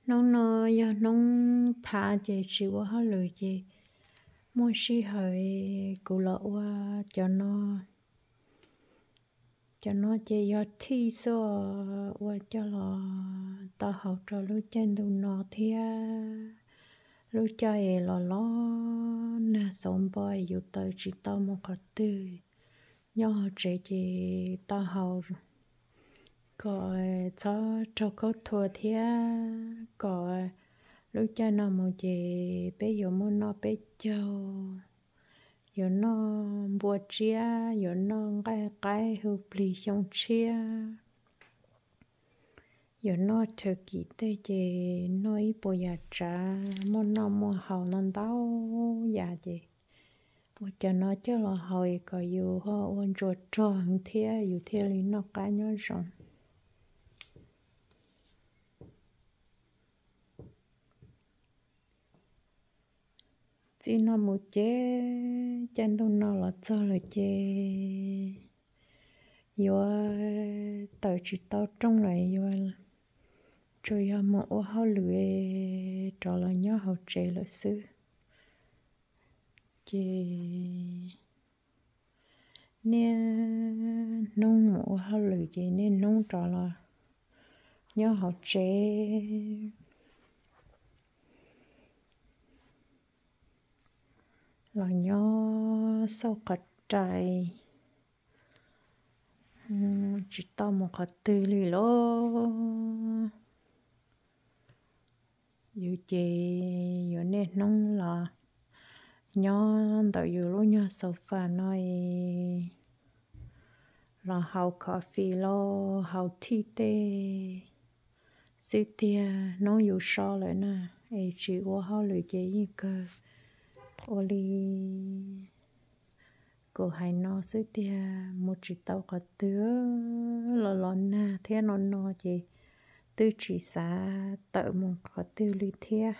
Hnub no yog hnub phav ces tsis ua hauj lwm ces muaj sij hawm kuv los ua cov no. Cov no ces yog thij xwb, ua coj los tau haus rau lub caij ntuj no thiab. Lub caij es los los nag xauv npo yus tawm tsis tau mus qhov twg, nyob hauv tsev ces tau haus kom txhob raug khaub thuas thiab kom lub caij no mus ces peb yuav muaj noj peb caug, yuav noj npua tsiab, yuav noj nqaij qaib hu plig xyoo tshiab, yuav noj turkey tej ces noj ib puas yam tsav, muaj noj muaj haus no ntau yam ces ua cov no coj los haus kom yus ho ua ntsuas rog heev thiab yus thiaj li noj qab nyob zoo. Txij no mus ces caij ntuj no los txog lawm ces yuav tawm tsis tau rooj lawm, yuav tsuas yog mus ua hauj lwm rov los nyob hauv tsev lawm xwb. Ces niaj hnub mus ua hauj lwm ces niaj hnub rov los nyob hauv tsev, los nyob xauj qhov rais, tsis tau mus qhov twg li lauj. Yus ces yuav niaj hnub los nyob ntawm yus lub nyuag sofa no es los haus coffee los haus tea tej xwb tiag. Hnub yus so lawm na, es tsis ua hauj lwm ces yeej kawg ua li kuv hais no xwb tiag, mus tsis tau qhov twg, los los nag thiab no no ces twb tsis xav tawm mus qhov twg li thiab.